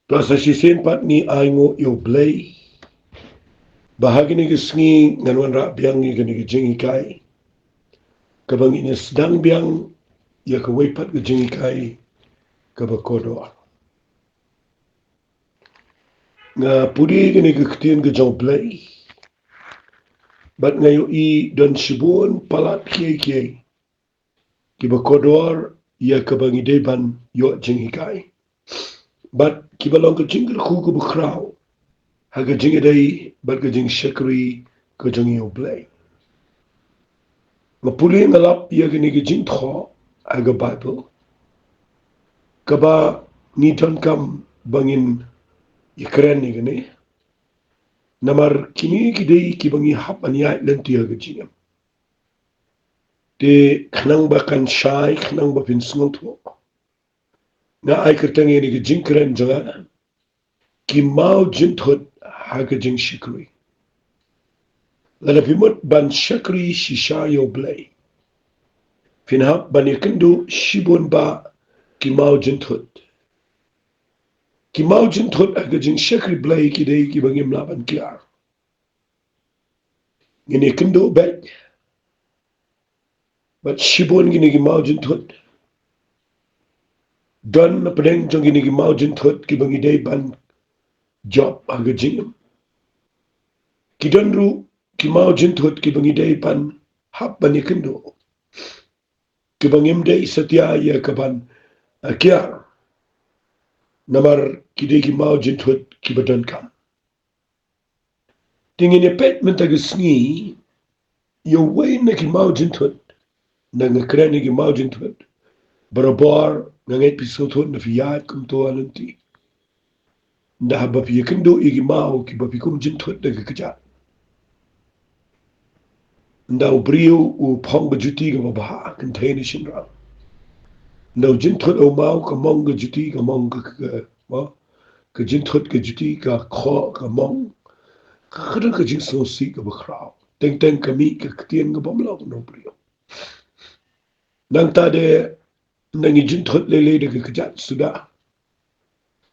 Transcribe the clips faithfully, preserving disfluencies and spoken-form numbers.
To sa shisien pat ngi ainguh ïa U Blei ba ha kine ki sngi ngan wanrah biang ïa kine ki jinghikai, kaba ngin ïa sdang biang ïa kawei pat ka jinghikai kaba kordor. Nga pule kine ki ktien ka jong U Blei bad nga ïohi don shibun palat kiei kiei kiba kordor ïa kaba ngi dei ban ïoh jinghikai bad kiba long ka jingkyrkhu kaba khraw ha ka jingïadei bad ka jingshakri ka jong ngi ïa U Blei. Nga pule nga lap ïa kine ki jingthoh ha ka Baibl kaba ngi donkam ba ngin ïakren ïa kine, namar kine ki dei kiba ngi hap ban ïaid lynti ha ka jingim. Te khnang ba kan shai, khnang ba phin sngewthuh, nga ai kyrteng ïa kane ka jingkren jong nga, ki maw jynthut ha ka jingshakri. Lada phi mut ban shakri shisha ïa U Blei, phin hap ban ïakynduh shibun bah ki maw jynthut. Ki maw jynthut ha ka jingshakri Blei ki dei kiba ngim lah ban kiar. Ngin ïakynduh beit bad shibun kine ki maw jynthut. Don na pdeng jong kine ki maw jynthut kiba ngi dei ban jop ha ka jingim. Ki don ruh ki maw jynthut kiba ngi dei ban hap ban ïakynduh, kiba ngim dei satia ïa ka ban, eh, kiar, namar ki dei ki maw jynthut kiba donkam. Te ngin ïa peit mynta ka sngi ïa uwei na ki maw jynthut. Nda nga kren ïa ki maw jynthut, barabor nga ngeit phi sngewthuh, nda phi ïaid kumto ha lynti. Nda haba phi ïakynduh ïa ki maw kiba phi kum jynthut da ka kjat, nda u briew u phong ka juti kaba bha, kynthei ne shynrang. Nda u jynthut u maw ka mong ka juti, ka mong ka, ka, ka, mo? Ka jynthut ka juti, ka khoh ka mong. Ka don ka jingsngewsih kaba khraw. Teng teng ka mih ka ktien kaba ym long na u briew. Nangta de nda ngi jynthut lei lei da ka kjat suda,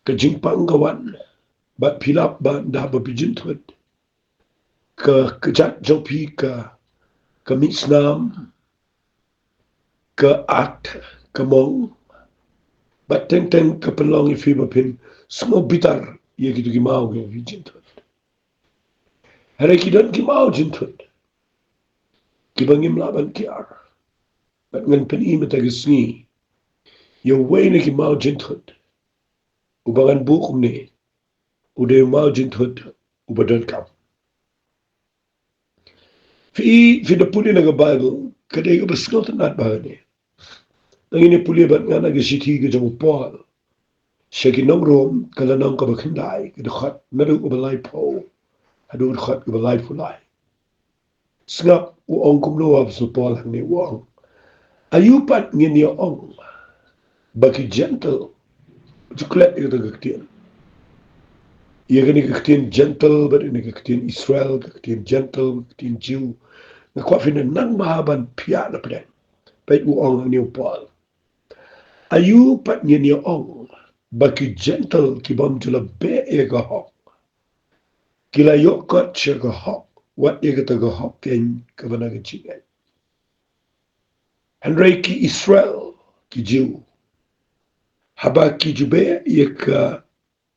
ka jingpang ka wan. Bad phi lap ba nda haba phi jynthut, ka kjat jong phi ka, ka mih snam, ka at, ka mong. Bad teng teng ka pynlong ïa phi ba phin sngew bitar ïa kito ki maw kiba phi jynthut. Hynrei ki don ki maw jynthut kiba ngim lah ban kiar. Bad ngan pyni mynta ka sngi ïa uwei na ki maw jynthut uba ngan buh kumne, u dei u maw jynthut uba donkam. Phi, phi da pule na ka Baibl, ka dei kaba sngewtynnat bha kane. Nda ngin ïa pule bad nga na ka shithi ka jong u Paul sha ki nong Rom, ka lynnong kaba khyndai, ka dkhot naduh kaba laiphew haduh ka dkhot kaba laiphew lai. Sngap u ong kumno u Apostol Paul hangne, u ong: Aïu pat ngin ïa ong ba ki Jentil? Ju klet ïa kata ka ktien. Ïa kane ka ktien Jentil bad ïa kane ka ktien Israel, ka ktien Jentil, ka ktien Jiw. Nga kwah phin nang bha ban phiah na pdeng. Peit u ong hangne u Paul: Aïu pat ngin ïa ong ba ki Jentil kibym ju la beh ïa ka hok ki la ïoh kot sha ka hok wat ïa kata ka hok keiñ kaba na ka jingngeit? Hynrei ki Israel, ki Jiw, haba ki ju beh ïa ka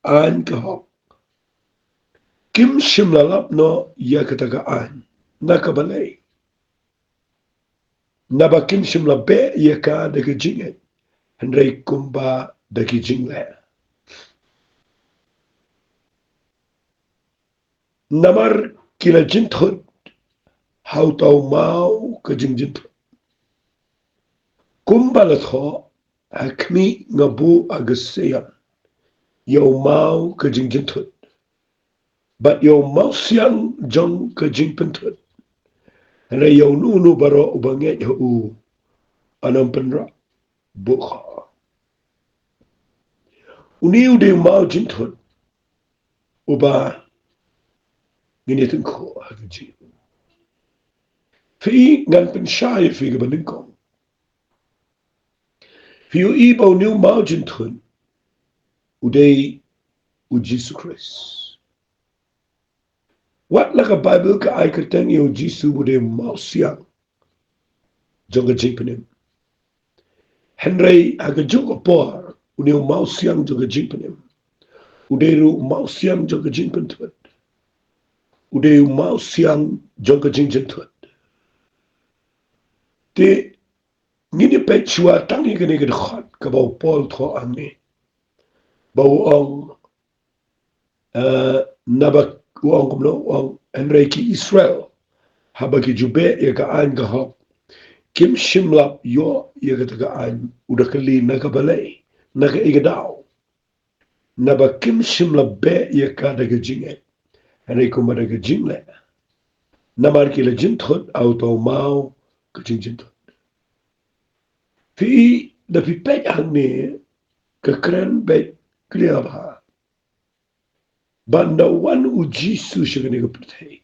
aiñ ka hok, kim shym la lap noh ïa kata ka aiñ. Na ka balei? Naba kim shym la beh ïa ka da ka jingngeit, hynrei kumba da ki jingleh. Namar ki la jynthut ha uta u maw ka jingjynthut. Kumba la thoh, ha khmih nga buh ha ka Sion ïa u maw ka jingjynthut bad ïa u mawsiang jong ka jingpynthut. Hynrei ïa uno uno baroh uba ngeit ha u, un ym pynrah buh khoh. Une u dei u maw jynthut uba ngin ïa tyngkhuh ha ka jingim. Phi, ngan pynshai ïa phi kaba nyngkong. Phi ïohi ba une u maw jynthut u dei u Jisu Khrist. Wat la ka Baibl ka ai kyrteng ïa u Jisu u dei u mawsiang jong ka jingpynim. Hynrei ha kajuh ka por, une u mawsiang jong ka jingpynim u dei ruh u mawsiang jong ka jingpynthut. U dei u mawsiang jong ka jingjynthut. Te ngin ïa peit shuwa tang ïa kane ka dkhot kaba u Paul u thoh hangne, ba u ong, eh, naba u ong kumno, u ong, hynrei ki Israel, haba ki ju beh ïa ka aiñ ka hok, kim shym la ïoh ïa kata ka aiñ. U da kylli na ka balei, na kaei ka daw. Naba kim shym la beh ïa ka da ka jingngeit, hynrei kumba da ka jingleh. Namar ki la jynthut ha uta u maw ka jingjynthut. Phi, da phi peit hangne, ka kren beit clear bha ba ynda wan u Jisu sha kane ka pyrthei,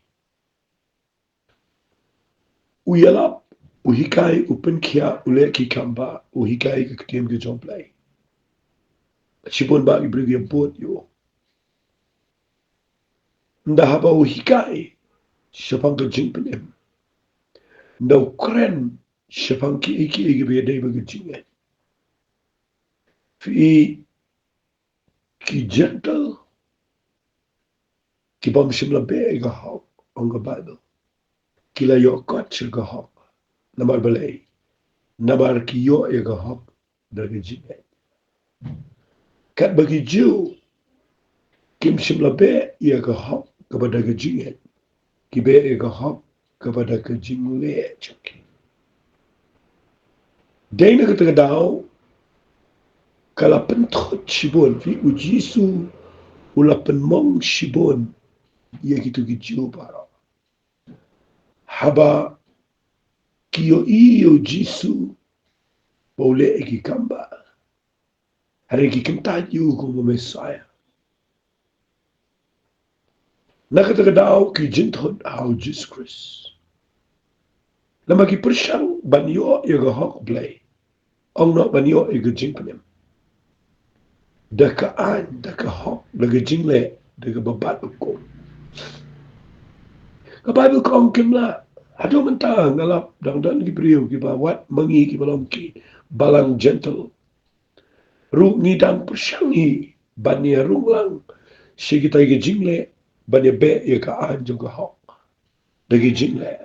u ïalap, u hikai, u pynkhiah, u leh ki kam bah, u hikai ka ktien ka jong U Blei. Shibun bah ki briew ki ïa bud ïa u. Ynda haba u hikai shaphang ka jingpynim, ynda u kren shaphang kiei kiei kiba ïadei bad ka jingngeit, phi, ki Gentile, ki bym shym la beh ïa ka hok, ong ka Baibl, ki la ïoh kot sha ka hok. Namar balei? Namar ki ïoh ïa ka hok da ka jingngeit. Katba ki Jiw kim shym la beh ïa ka hok kaba da ka jingngeit, ki beh ïa ka hok kaba da ka jingleh jong ki. Dei na kata ka daw ka la pynthut shibun, phi, u Jisu u la pynmong shibun ïa kito ki Jiw baroh. Haba ki ïohi ïa u Jisu ba u leh ïa ki kam bah, hynrei ki kyntait ïa u kum u Messiah. Na kata ka daw ki jynthut ha u Jisu Khrist. Lada ki pyrshang ban ïoh ïa ka hok Blei, ong noh ban ïoh ïa ka jingpynim da ka aiñ, da ka hok, da ka jingleh, da kaba bat hukum. Ka Baibl ka ong kim lah. Haduh mynta nga lap dang don ki briew kiba wad ma ngi kiba long ki balang Gentile ruh, ngi dang pyrshang hi ban ïa rung lang sha kita ki jingleh, ban ïa beh ïa ka aiñ jong ka hok da ki jingleh.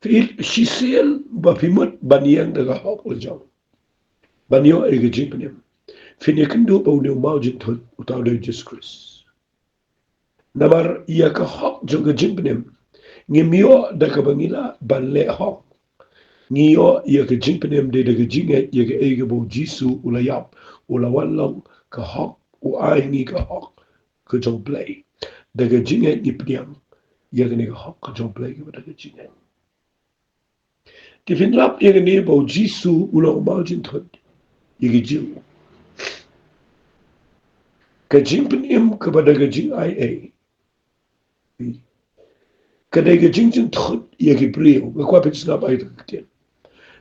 Phi, shisien ba phi mut ban ïeng da ka hok la jong, ban ïoh ïa ka jingpynim, phin ïa kynduh ba une u maw jynthut uta u dei u Jisu Khrist. Namar ïa ka hok jong ka jingpynim ngim ïoh da kaba ngi lah ban leh hok. Ngi ïoh ïa ka jingpynim dei da ka jingngeit ïa kaei kaba u Jisu u la ïap, u la wan long ka hok, u ai ngi ka hok ka jong U Blei. Da ka jingngeit ngi pdiang ïa kane ka hok ka jong U Blei kaba da ka jingngeit. Te phin lap ïa kane ba u Jisu u long u maw jynthut ïa ki Jiw. Ka jingpynim kaba da ka jingai ei, ka dei ka jingjynthut ïa ki briew. Nga kwah phin sngap ïa kata ka ktien.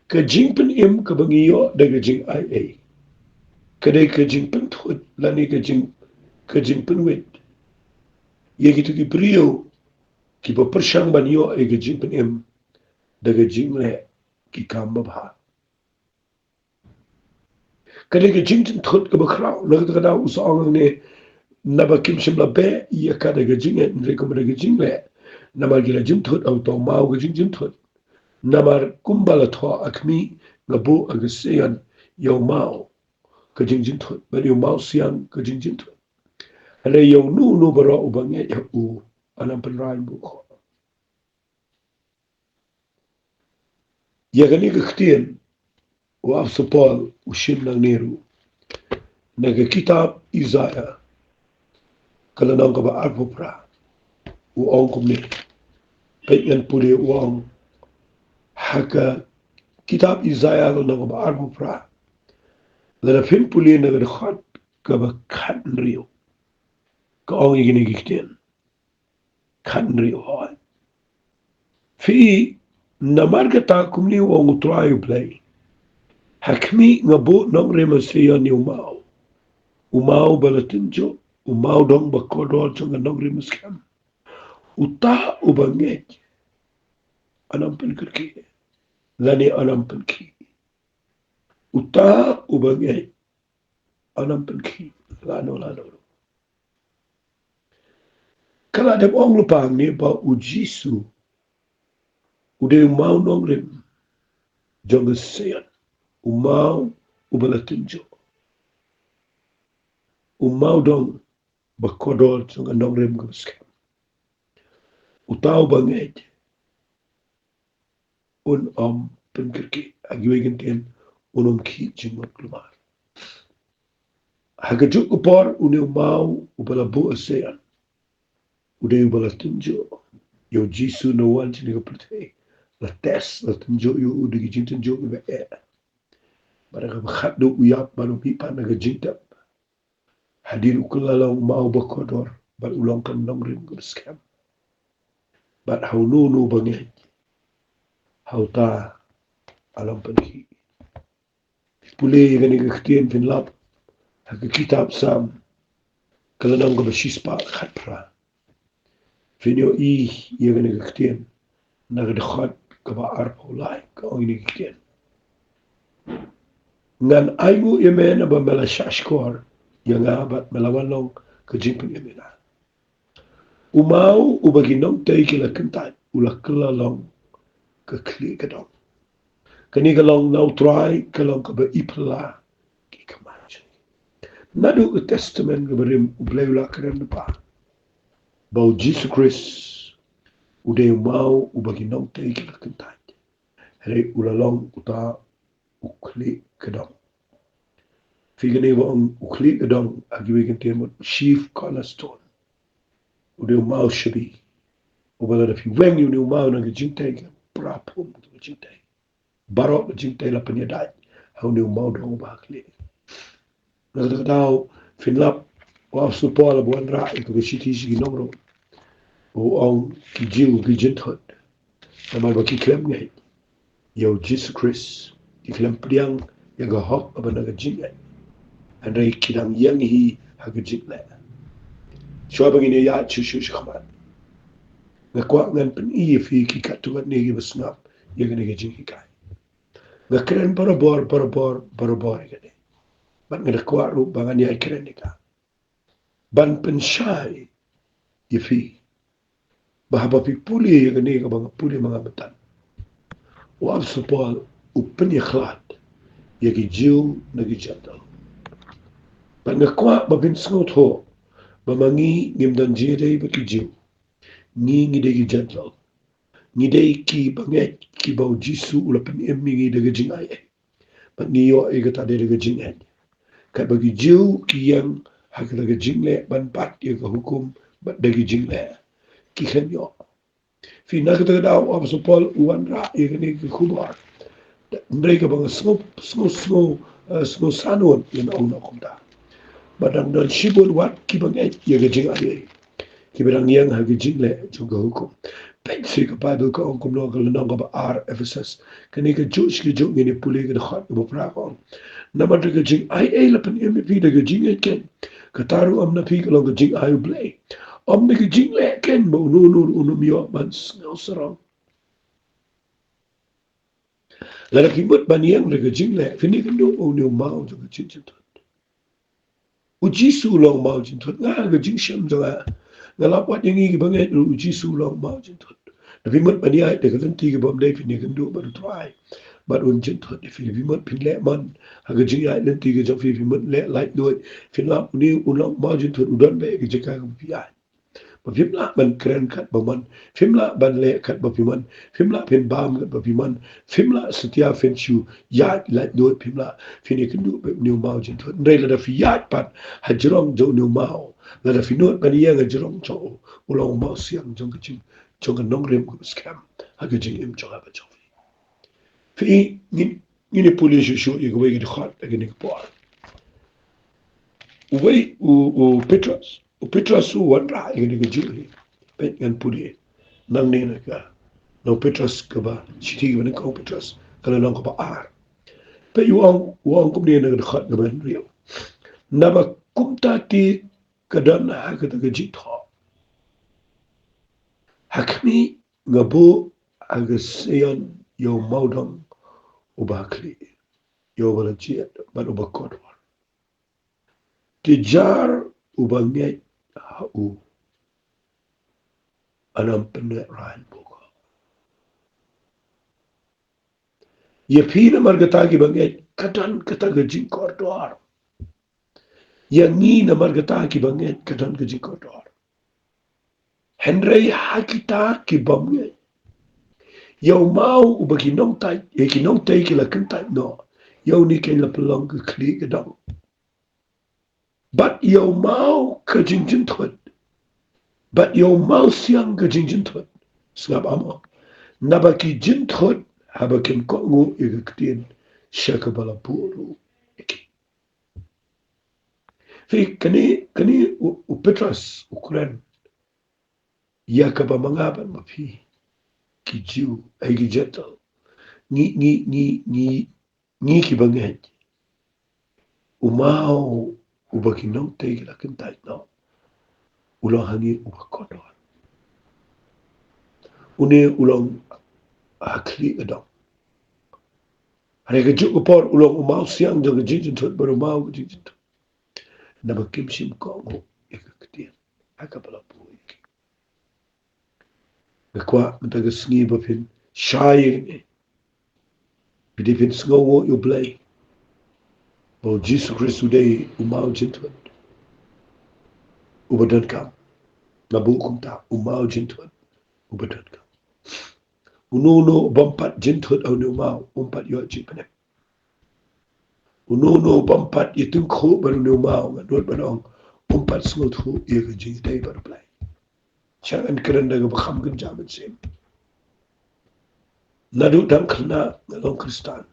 Ka jingpynim kaba ngi ïoh da ka jingai ei, ka dei ka jingpynthut lane ka jing, ka jingpynwit ïa kito ki briew kiba pyrshang ban ïoh ïa ka jingpynim da ka jingleh ki kam babha. Ka dei ka jingjynthut kaba khraw. Na kata ka daw u sa ong hangne, naba kim shym la beh ïa ka da ka jingngeit, hynrei kumba da ka jingleh. Namar ki la jynthut ha uta u maw ka jingjynthut. Namar kumba la thoh, ha khmih, nga buh ha ka Seion ïa u maw ka jingjynthut, bad ïa u mawsiang ka jingjynthut. Hynrei ïa uno uno baroh uba ngeit ha u, yn ym pynraiñ buh khoh. Ïa kane ka ktien u Apostol Paul u shim nangne ruh na ka kitab Isaïah, ka lynnong kaba arphew phra. U ong kumne. Peit ngan pule, u ong ha ka kitab Isaïah lynnong kaba arphew phra, lada phin pule na ka dkhot kaba khathynriew, ka ong ïa kine ki ktien. Khathynriew, hooid. Phi, namar kata kumne u ong U Trai U Blei: Ha khmih, nga buh nongrim ha Seion ïa u maw, U maw ba la tynjuh, u maw dong ba kordor jong ka nongrim skhem. Uta uba ngeit, un ym pynkyrkieh, lane un ym pynkhih. Uta uba ngeit, un ym pynkhih lano lano. Ka la dep ong lypa hangne ba u Jisu u dei u maw nongrim jong ka Seion, u maw uba la tynjuh, u maw dong ba kordor jong ka nongrim kaba skhem. Uta uba ngeit, un ym pynkyrkieh, ha kiwei ki ktien, un ym khih jingmut kulmar. Ha kajuh ka por une u maw uba la buh ha Seion, u dei uba la tynjuh ïa u Jisu na wall jong kane ka pyrthei. La test, la tynjuh ïa u da ki jingtynjuh kiba eh. Bad ha kaba khatduh u ïap bad u mihpat na ka jingtep. Hadien u kylla long u maw ba kordor bad u long ka nongrim kaba skhem. Bad ha uno uno uba ngeit, ha uta un ym pynkhih. Pule ïa kane ka ktien, phin lap ha ka kitab Salm, ka lynnong kaba shispah khatphra. Phin ïohi ïa kane ka ktien na ka dkhot kaba arphew lai, ka ong ïa kane ka ktien: Ngan ainguh ïa me naba me la shahshkor ïa nga bad me la wan long ka jingpynim ïa nga. U maw uba ki nongtei ki la kyntait u la kylla long ka khlieh ka dong. Kane ka long na u Trai, ka long kaba i phylla ki khmat jong ngi. Naduh ka Testament kaba rim, U Blei u la kren lypa ba u Jisu Khrist u dei u maw uba ki nongtei ki la kyntait. Hynrei u la long uta u khlieh ka dong. Phi, kane ba ong u khlieh ka dong, ha kiwei ki ktien, u chief cornerstone. U dei u maw shabi. Uba lada phi weng ïa une u maw na ka jingtei, ka pra phum ka jingtei. Baroh ka jingtei la pynïadait ha une u maw dong uba khlieh. Na kata ka daw phin lap, u Apostol Paul haba u wanrah ïa kaba shithi sha ki nong Rom, u ong ki Jiw ki jynthut, namar ba ki khlem ngeit ïa u Jisu Khrist, ki khlem pdiang ïa ka hok kaba na ka jingngeit, hynrei ki dang ïeng hi ha ka jingleh. Shuwa ba ngin ïaid shuh shuh shakhmat, nga kwah ngan pyni ïa phi ki katto katne kiba sngap ïa kane ka jinghikai. Nga kren barabor, barabor, barabor ïa kane. Bad nga da kwah ruh ba ngan ïai kren ïa ka, ban pynshai ïa phi ba haba phi pule ïa kane kaba nga pule ma nga mynta, u Apostol Paul u pynïakhlad ïa ki Jiw na ki Jentil. Bad nga kwah ba phin sngewthuh ba ma ngi ngim don jingïadei bad ki Jiw. Ngi, ngi dei ki Jentil. Ngi dei kiba ngeit, kiba u Jisu u la pynim ïa ngi da ka jingaiei. Bad ngi ïoh ïa kata da ka jingngeit. Katba ki Jiw ki ïeng ha kata ka jingleh ban bat ïa ka hukum bad da ka jingleh, ki khlem ïoh. Phi, na kata ka daw u Apostol Paul u wanrah ïa kane ka khubor. Hynrei kaba nga sngew, sngew, sngew, eh, sngew sahnarphna ïa nga ong na kumta. Ba dang don shibun wat kiba ngeit ïa ka jingaiei, kiba dang ïeng ha ka jingleh jong ka hukum. Peit sha ka Baibl ka ong kumno, ka lynnong kaba ar Ephesus. Kane kajuh shi kajuh ngin ïa pule ka dkhot kaba phra ka ong: Namar da ka jingaiei la pynim ïa phi da ka jingngeit keiñ. Kata ruh ym na phi, ka long ka jingai U Blei. Ym da ka jingleh keiñ ba uno uno ruh un ym ïoh ban sngew sarong. Lada phi mut ban ïeng da ka jingleh, phin ïakynduh ba une u maw jong ka jingïeit. U Jisu u long maw jingtut. Nga ha ka jingshem jong nga, nga lap wat ïa ngi kiba ngeit ruh u Jisu u long maw jingtut. Lada phi mut ban ïaid da ka lynti kaba ym dei, phin ïakynduh bad u Trai bad un jingtut ïa phi. Lada phi mut phin leh mon ha ka jingïaid lynti ka jong phi, phi mut leh laitluid, phin lap une u long maw jingtut, u don beit ha ka jaka kaba phi ïaid. Ba phim lah ban kren katba mon, phim lah ban leh katba phi mon, phim lah phin bam katba phi mon, phim lah satia phin shu ïaid laitluid, phim lah, phin ïakynduh beit une u maw jingtut. Hynrei lada phi ïaid pat ha jrong jong une u maw, lada phi nud ban ïeng ha jrong jong u, u long u mawsiang jong ka jing, jong ka nongrim kaba skhem ha ka jingim jong nga bad jong phi. Phi, ngin, ngin ïa pule shuh shuh ïa kawei ka dkhot ha kane ka por. Uwei u, u Petros, u Petros u wanrah ïa kane kajuh hi. Peit, ngan pule nangne na ka, na u Petros kaba, shithi kaba nyngkong Petros, ka lynnong kaba ar. Peit, u ong, u ong kumne na ka dkhot kaba hynriew: Naba Kumta te ka don ha kata ka jingthoh. Ha khmih nga buh ha ka Sion ïa u mawdong uba khlieh, ïa uba la jied bad uba kordor. Te jar uba ngeit ha u un ym pyneh raiñ bok. Ïa phi namar kata kiba ngeit ka don kata ka jingkordor. Ïa ngi namar kata kiba ngeit ka don ka jingkordor. Hynrei ha kita kibym ngeit, ïa u maw uba ki nongtei, ïa ki nongtei ki la kyntait noh, ïa une keiñ la pynlong ka khlieh ka dong. Bad ïa u maw ka jingjynthut, bad ïa u mawsiang ka jingjynthut. Sngap amo. Naba ki jynthut haba kim kohnguh ïa ka ktien sha kaba la buh ruh ïa ki. Phi, kane, kane u, u Petros u kren ïa kaba ma nga bad ma phi, ki Jiw, ai ki Jentil, ngi, ngi, ngi, ngi, ngi kiba ngeit. U maw uba ki nongtei ki la kyntait noh, u long ha ngi uba kordor. Une u long ha khlieh ka dong. Hynrei kajuh ka por u long u mawsiang jong ka jingjynthut bad u maw ka jingjynthut. Naba kim shym kohnguh ïa ka ktien ha kaba la buh ïa ki. Nga kwah mynta ka sngi ba phin shai ïa kane. Phi dei phin sngewnguh ïa U Blei ba U Jisu Khrist u dei u maw jynthut uba donkam. Nga buh kumta, u maw jynthut uba donkam. Uno uno u bym pat jynthut ha une u maw um pat ïoh jingpynim. Uno uno u bym pat ïatyngkhuh bad une u maw, nga nud ban ong, um pat sngewthuh ïa ka jingïadei bad U Blei. Sha ngan kren da kaba kham kynja mynsiem. Naduh dang khynnah nga long Khristan,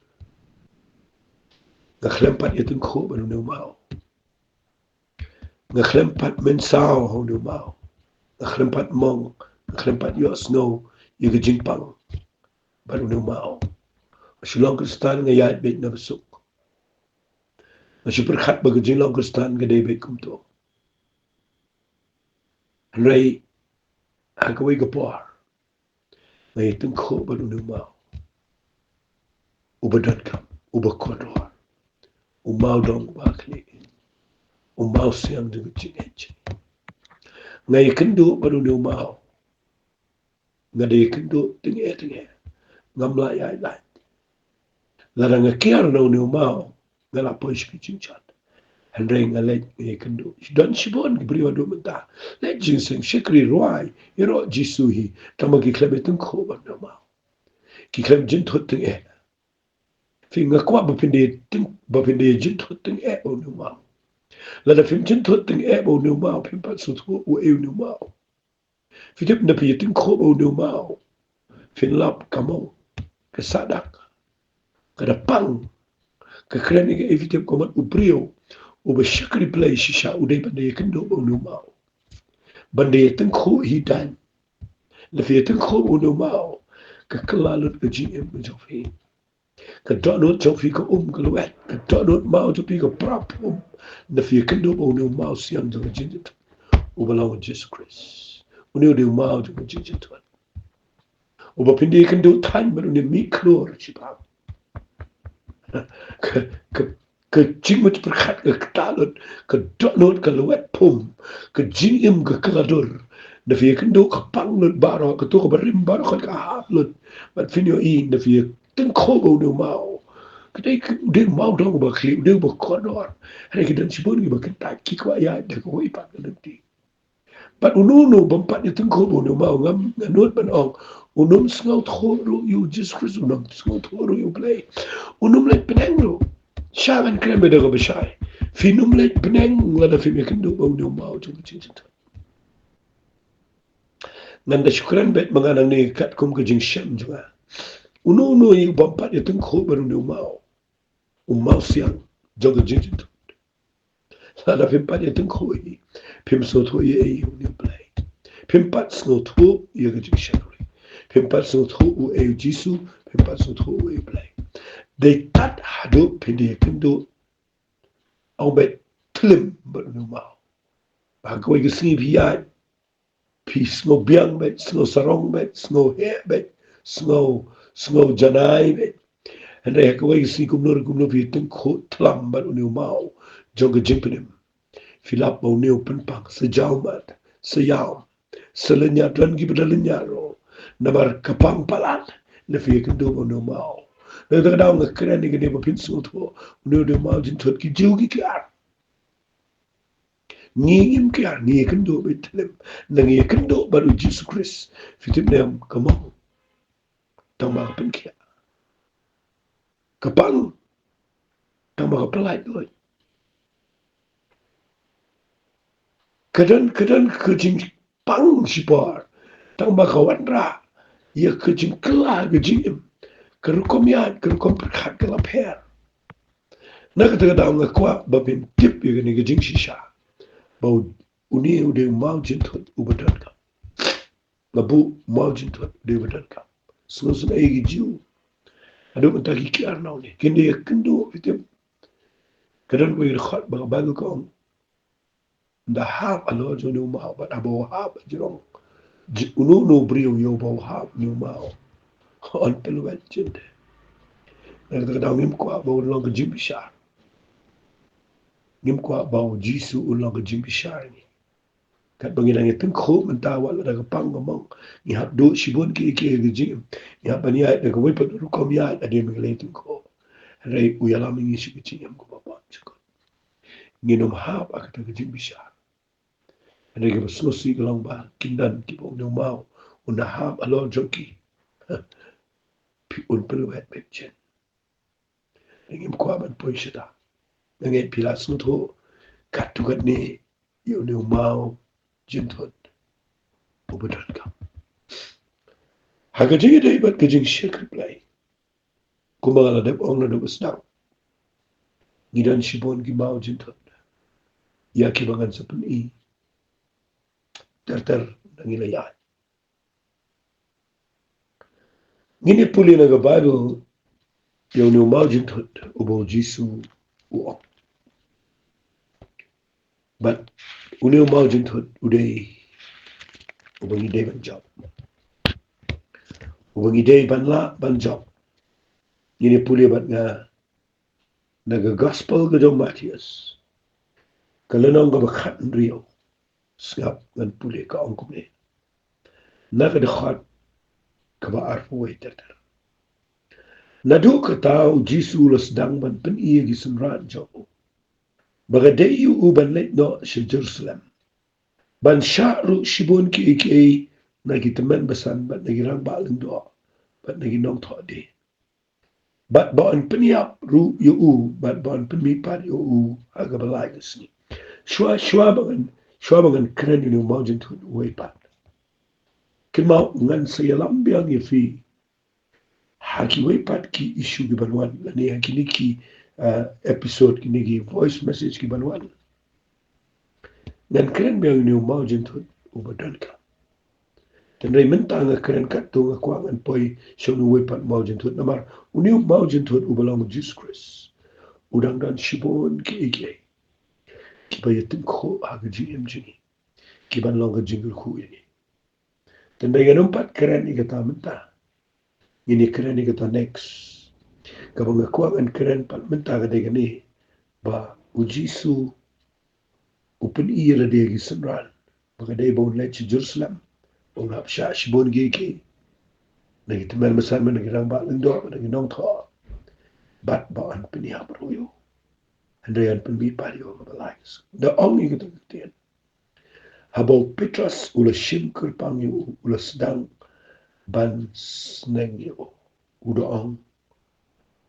nga khlem pat ïatyngkhuh bad une u maw. Nga khlem pat mynsaw ha une u maw. Nga khlem pat mong, nga khlem pat ïohsngew ïa ka jingpang bad une u maw. Nga shu long Khristan, nga ïaid beit na ba suk. Nga shu pyrkhat ba ka jinglong Khristan ka dei beit kumto. Hynrei ha kawei ka por nga ïatyngkhuh bad une u maw uba donkam, uba kordor, u mawdong uba khlieh, u mawsiang jong ka jingngeit. Nga ïakynduh bad une u maw. Nga dei ïakynduh tyngeh tyngeh. Ngam lah ïaid lait. Lada nga kiar na une u maw, nga lah poi sha ki jingjot. Hynrei nga leit, nga ïakynduh. Don shibun ki briew haduh mynta, leit jingïaseng, shakri, rwai, ïaroh Jisu hi, tangba ki khlem ïatyngkhuh bad une u maw. Ki khlem jynthut tyngeh. Phi, nga kwah ba phin dei tyng, ba phin dei jynthut tyngeh bad une u maw. Lada phim jynthut tyngeh bad une u maw, phim pat sngewthuh uei une u maw. Phi tip, naba phi ïatyngkhuh bad une u maw, phin lap ka mong, ka sahdak, ka da pang, ka kren ïa kaei, phi tip, ka mut u briew uba shakri Blei shisha u dei ban da ïakynduh bad une u maw, ban da ïatyngkhuh hi dang. Lada phi ïatyngkhuh bad une u maw, ka kylla lut ka jingim jong phi. Ka dohnud jong phi ka um ka lwet, ka dohnud maw jong phi ka prap um. Lada phi ïakynduh bad une u mawsiang jong ka jingjynthut uba long U Jisu Khrist. Une u dei u maw jong ka jingjynthut. Uba phin dei ïakynduh thaiñ bad une mih khlur shipang. Ka, ka, ka jingmut pyrkhat ka ktah lut, ka dohnud ka lwet pum, ka jingim ka kylla dur. Lada phi ïakynduh ka pang lut baroh, kato kaba rim baroh ka hap lut. Bad phin ïohi lada phi ïatyngkhuh bad une u maw. Ka dei, u dei u mawdong uba khlieh, u dei uba kordor. Hynrei ki don shibun kiba kyntait, ki kwah ïaid da kawei pat ka lynti. Bad uno uno bym pat ïatyngkhuh bad une u maw, ngam, nga nud ban ong, unym sngewthuh ruh ïa U Jisu Khrist, unym sngewthuh ruh ïa U Blei. Unym leit bneng ruh. Sha ngan kren beit da kaba shai. Phin nym leit bneng lada phim ïakynduh bad une u maw jong ka jingjynthut. Ngan da shu kren beit ma nga nangne katkum ka jingshem jong nga. Uno uno ïa u bym pat ïatyngkhuh bad une u maw, u mawsiang jong ka jingjynthut. Lada phim pat ïatyngkhuh hi, phim sngewthuh ïa ei, ïa une U Blei. Phim pat sngewthuh ïa ka jingshakri. Phim pat sngewthuh uei U Jisu, phim pat sngewthuh uei U Blei. Dei tad haduh phin da ïakynduh, ong beit, thlim bad une u maw. Ha kawei ka sngi phi ïaid, phi sngew biang bad, sngew sarong bad, sngew heh bad, sngew, sngew janai bad. Hynrei ha kawei ka sngi kumno re kumno phi tyngkhuh thlam bad une u maw jong ka jingpynim. Phi lap ba une u pynpang sa jaw mat, sa ïaw, sa lynñiar, don kiba da lynñiar ruh. Namar ka pang palat, la phi ïakynduh bad une u maw. Na kata ka daw nga kren ïa kane ba phin sngewthuh, une u dei u maw jynthut, ki Jiw ki kiar. Ngi ngim kiar, ngi ïakynduh bad thlim, ngi ïakynduh bad u Jisu Khrist. Phi tip ne em, ka mong tang ba ka pynkhiah. Ka pang tang ba ka pyllait lut. Ka don, ka don ka jingpang shipor tang ba ka wanrah ïa ka jingkylla ka jingim. Ka rukom ïaid, ka rukom pyrkhat ka la pher. Na kata ka daw nga kwah ba phin tip ïa kane ka jingshisha, ba u, une u dei u maw jynthut uba donkam. Nga buh maw jynthut u dei uba donkam. Sngewsynei ïa ki Jiw. Haduh mynta ki kiar na une. Kin da ïakynduh, phi tip. Ka don kawei ka dkhot ba ka Baibl ka ong, ynda hap halor jong une u maw bad haba u hap hajrong, ji-, uno uno u briew ïa uba u hap une u maw, un pynlwet jin de. Na kata ka daw ngim kwah ba un long ka jingbishar. Ngim kwah ba u Jisu un long ka jingbishar ïa ngi. Katba ngi dang ïatyngkhuh mynta, wat la da ka pang ka mong, ngi hap duh shibun kiei kiei ha ka jingim. Ngi hap ban ïaid da kawei pat rukom ïaid hadien ba ngi la ïatyngkhuh. Hynrei u ïalam ïa ngi sha ka jingim kaba bymjukut. Ngin ym hap ha kata ka jingbishar. Hynrei kaba sngewsih ka long ba kin don kiba ong, une u maw un da hap halor jong ki, phi, un pynlwet beit jin. Ngim kwah ban poi shata. Nga ngeit phi la sngewthuh katto katne ïa une u maw jynthut uba donkam. Ha ka jingïadei bad ka jingshakri Blei, kumba nga la dep ong naduh ba sdang, ngi don shibun ki maw jynthut ïa kiba ngan sa pyni ter ter ynda ngi la ïaid. Ngin ïa pule na ka Baibl ïa une u maw jynthut uba u Jisu u ong. Bad une u maw jynthut u dei uba ngi dei ban jop, uba ngi dei ban lah ban jop. Ngin ïa pule bad nga na ka Gospel ka jong u Mathaios, ka lynnong kaba khathynriew. Sngap ngan pule, ka ong kumne. Na ka dkhot kaba arphew wei ter ter. Naduh kata u Jisu u la sdang ban pyni ïa ki synran jong u ba ka dei ïa u ban leit noh sha Jerusalem, ban shah ruh shibun kiei kiei na ki tymmen basan bad na ki rangbah lyngdoh bad na ki nongthoh hadien, bad ba yn pynïap ruh ïa u, bad ba yn pynmihpat ïa u ha kaba lai ka sngi. Shuwa, shuwa ba ngan, shuwa ba ngan kren ïa une u maw jynthut uwei pat, kynmaw ngan sa ïalam biang ïa phi ha kiwei pat ki issue ki ban wan, lane ha kine ki, eh, episode, kine ki voice message ki ban wan. Ngan kren biang ïa une u maw jynthut uba donkam. Hynrei mynta nga kren katto, nga kwah ngan poi sha une uwei pat u maw jynthut, namar une u maw jynthut uba long u Jisu Khrist u dang don shibun kiei kiei kiba ïatyngkhuh ha ka jingim jong ngi, ki ban long ka jingkyrkhu ïa ngi. Hynrei ngan ym pat kren ïa kata mynta. Ngin ïa kren ïa kata next. Kaba nga kwah ngan kren pat mynta ka dei kane, ba u Jisu u pyni ïa lade ha ki synran ba ka dei ba un leit sha Jerusalem, ba un hap shah shibun kiei kiei na ki tymmen basan, na ki rangbah lyngdoh, na ki nongthoh, bad ba yn pynïap ruh ïa u. Hynrei yn pynmihpat ïa u ha kaba lai ka sngi. Da ong ïa kata ka ktien, haba u Petros u la shim kyrpang ïa u, u la sdang ban sneng ïa u, u da ong,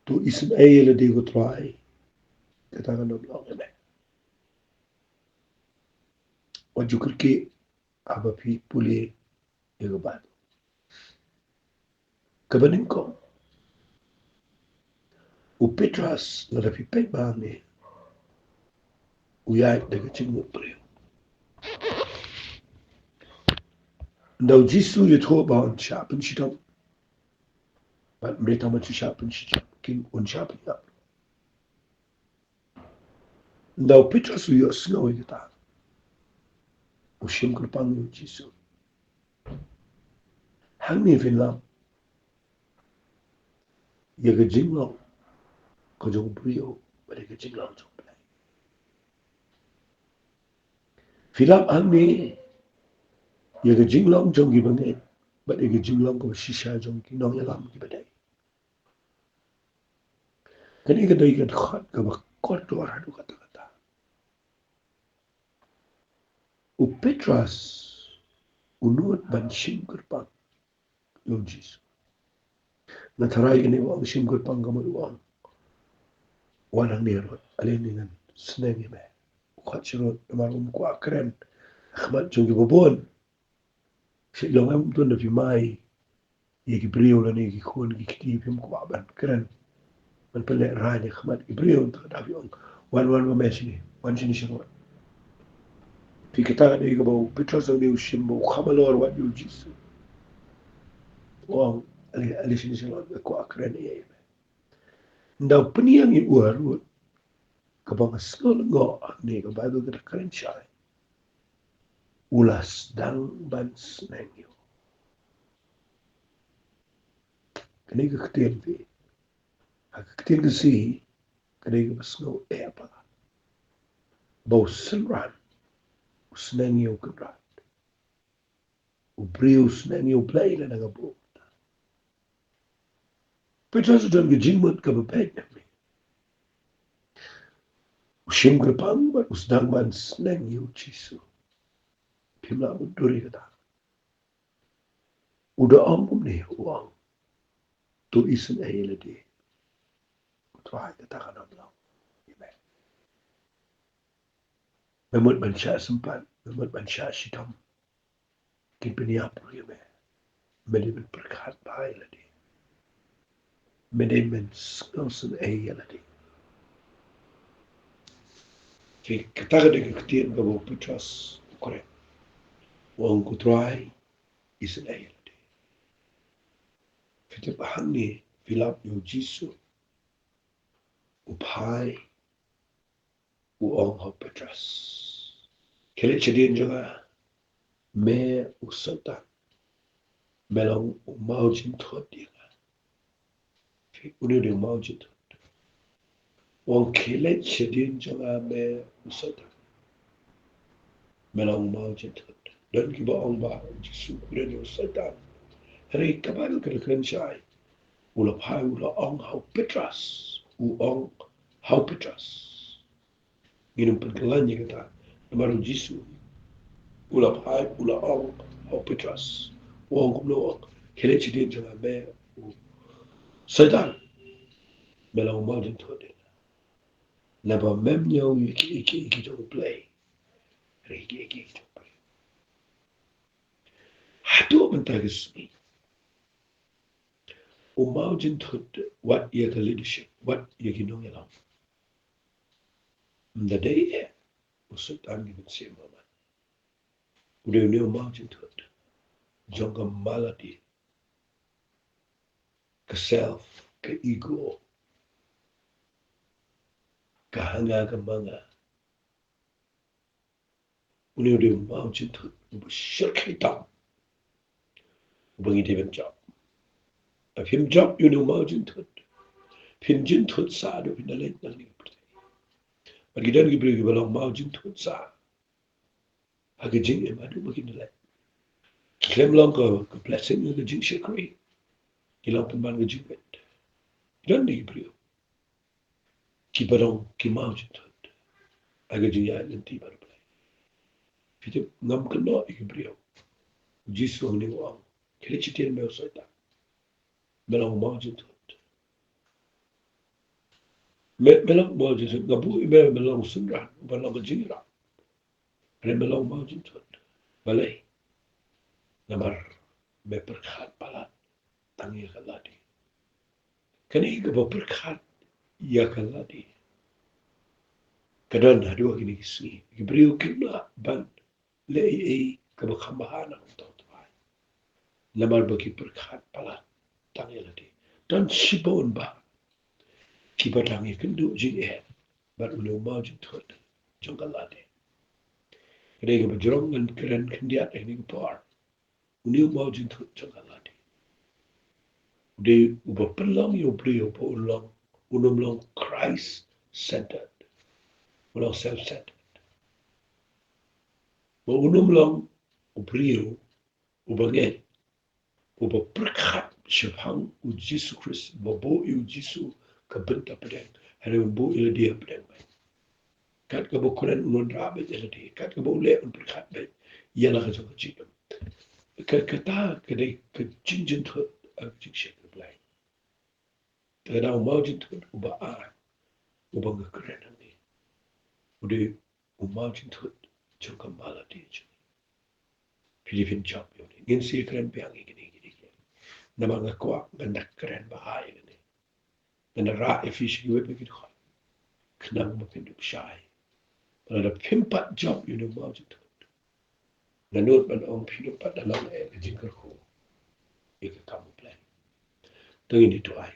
to isynei ïa lade ko Trai, kata kan ym long ïa me. Wat ju kyrkieh haba phi pule ïa ka Baibl. Kaba nyngkong, u Petros, lada phi peit ba hangne, u ïaid da ka jingmut briew. Ynda u Jisu u ïathuh ba un shah pynshitom, bad ym dei tang ban shu shah pynshitom, kin un shah pynïap. Ynda u Petros u ïohsngew ïa kata, u shim kyrpang ïa u Jisu. Hangne phin lap ïa ka jinglong ka jong u briew bad ïa ka jinglong jong u Blei. Phi lap hangne ïa ka jinglong jong ki bangeit bad ïa ka jinglong kaba shisha jong ki nongïalam kiba dei. Kane ka dei ka dkhot kaba kordor haduh katta katta. U Petros u nud ban shim kyrpang ïa u Jisu. Nga tharai kane ba ong shim kyrpang ka mut u ong, wan hangne ruh, ale ngan sneng ïa me. U khot sha ruh namar um kwah kren ha khmat jong kiba bun. Shu long em, don da phi mai ïa ki briew lane ki khun ki kti, phim kwah ban kren, ban pynlehrain ha khmat ki briew, te da phi ong, wan, wan ma me shane, wan shane sha rud. Te kata ka dei kaba u Petros u dei u shim ba u kham halor wat ïa u Jisu. U ong, ale, ale shane sha rud, nga kwah kren ïa me. Ynda u pynïeng ïa u ha rud, kaba nga sngew lyngngoh hangne ka Baibl ka da kren shai, u la sdang ban sneng ïa u. Kane ka ktien phi, ha ka ktien Khasi, ka dei kaba sngew eh palat. Ba u synran u sneng ïa u Kynrad. U briew u sneng ïa u Blei lada ka buh. Petros u don ka jingmut kaba beit na me. U shim kyrpang bad u sdang ban sneng ïa u Jisu. Phim lah ban dur ïa kata. U da ong kumne, u ong, to isynei ïa lade. Ko Trai, kata kan ym long. Amen. Me mut ban shah sympat, me mut ban shah shitom. Kin pynïap ruh ïa me. Me dei ban pyrkhat bha ïa lade. Me dei ban sngewsynei ïa lade. Te kata ka dei ka ktien kaba u Petros u kren. U ong, ko Trai, isynei ïa lade. Phi tip hangne, phi lap ïa u Jisu, u phai, u ong ha u Petros, khie leit shadien jong nga, me u Soitan. Me long u mawjingthut ïa nga. Une u dei u mawjingthut. U ong, khie leit shadien jong nga, me u Soitan. Me long u mawjingthut. Don kiba ong ba u Jisu u don ïa u Soitan. Hynrei ka Baibl ka da kren shai, u la phai u la ong ha u Petros. U ong ha u Petros. Ngin ym pynkylla ïa kata. Namar u Jisu u la phai u la ong ha u Petros. U ong kumno? U ong, khie leit shadien jong nga, me u Soitan. Me long u mawjingthut ïa nga. Naba mem ñiew ïa ki, ïa ki, ïa ki jong u Blei, hynrei ïa ki, ïa ki jong u briew. Haduh mynta ka sngi, u mawjingthut wat ïa ka leadership, wat ïa ki nongïalam, ym da dei eh u Soitan, ngi mynsiem bha man. U dei une u mawjingthut jong ka malady, ka self, ka ego, ka ha nga ka ma nga. Une u dei u mawjingthut uba shyrkhei tam, uba ngi dei ban jop. Lada phim jop ïa une u mawjingthut, phin jingthut sah haduh phin da leit na liang pyrthei. Bad ki don ki briew kiba long mawjingthut sah ha ka jingim haduh ba kin da leit. Ki khlem long ka, ka blessing, ka jingshakri. Ki long pynban ka jingmit. Ki don ki briew kiba long ki mawjingthut ha ka jingïaid lynti bad U Blei. Phi tip, ngam kynnoh ïa ki briew. U Jisu hangne u ong, khie leit shadien, me u Soitan. Me long u mawjingthut. Me, me long u mawjingthut. Nga buh ïa me, me long u synran uba long ka jingïarap. Hynrei me long u mawjingthut. Balei? Namar me pyrkhat palat tang ïa ka lade. Kane kaba pyrkhat ïa ka lade ka don haduh kine ki sngi. Ki briew kim lah ban leh ei ei kaba kham bha na ka bynta U Trai, namar ba ki pyrkhat palat tang ïa lade. Don shibun bah kiba dang ïakynduh jingeh bad une u mawjingthut jong ka lade. Ka dei kaba jrong ngan kren khyndiat ha kane ka por. Une u maw jingthut jong ka lade u dei uba pynlong ïa u briew ba un long, un ym long Christ centered, u long self centered. Ba un ym long u briew uba ngeit, uba pyrkhat shaphang u Jisu Khrist, uba buh ïa u Jisu ka bynta pdeng, hynrei un buh ïa lade ha pdeng beit. Kat kaba u kren un wanrah beit ïa lade, kat kaba u leh un pyrkhat beit ïa la ka jong ka jingim. Ka, kata ka dei ka jingjynthut, ka jingshakri Blei. Te ka dei u maw jingthut uba ar uba nga kren hangne u dei u maw jingthut jong ka mala te jong. Phi dei phin jop ïa une. Ngin sa kren biang ïa kine kine. Namar nga kwah ngan da kren bha ïa kine. Ngan da rah ïa phi sha kiwei pat ki dkhot khnang ba phin ym shai. Lada phim pat jop ïa une u maw jingthut, nga nud ban ong phin ym pat da long eh ka jingkyrkhu ïa ka kam U Blei. To ngin ïa duwai.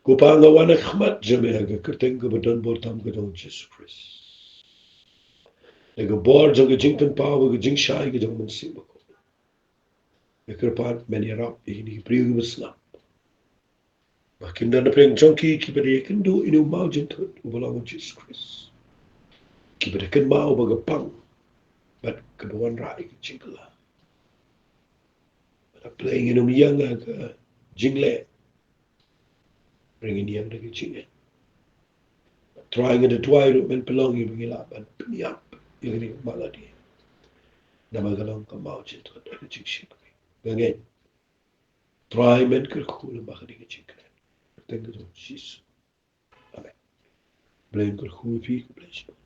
Ko Pa, nga wan ha khmat jong me ha ka kyrteng kaba don bor tam ka jong U Jisu Khrist, da ka bor jong ka jingpynpaw bad ka jingshai ka jong U Mynsiem Bakhuid. Nga kyrpad men ïarap ïa kine ki briew kiba sngap ba kin don na pdeng jong ki kiba dei ïakynduh ïa une u maw jingthut uba long U Jisu Khrist, kiba da kynmaw ba ka pang bad kaba wanrah ïa ka jingkylla. Bad A Blei, ngin ym ïeng ha ka jingleh, hynrei ngin ïeng da ka jingngeit. Trai, nga da duwai ruh men pynlong ïa ba ngi lah ban pynïap ïa kane ka mala te, namar ka long ka maw jingthut, ka jingshakri. Nga ngeit Trai men kyrkhu lem bad kane ka jingkren, ha ka kyrteng ka jong U Jisu. Amen. Blei un kyrkhu ïa phi, khublei shibun.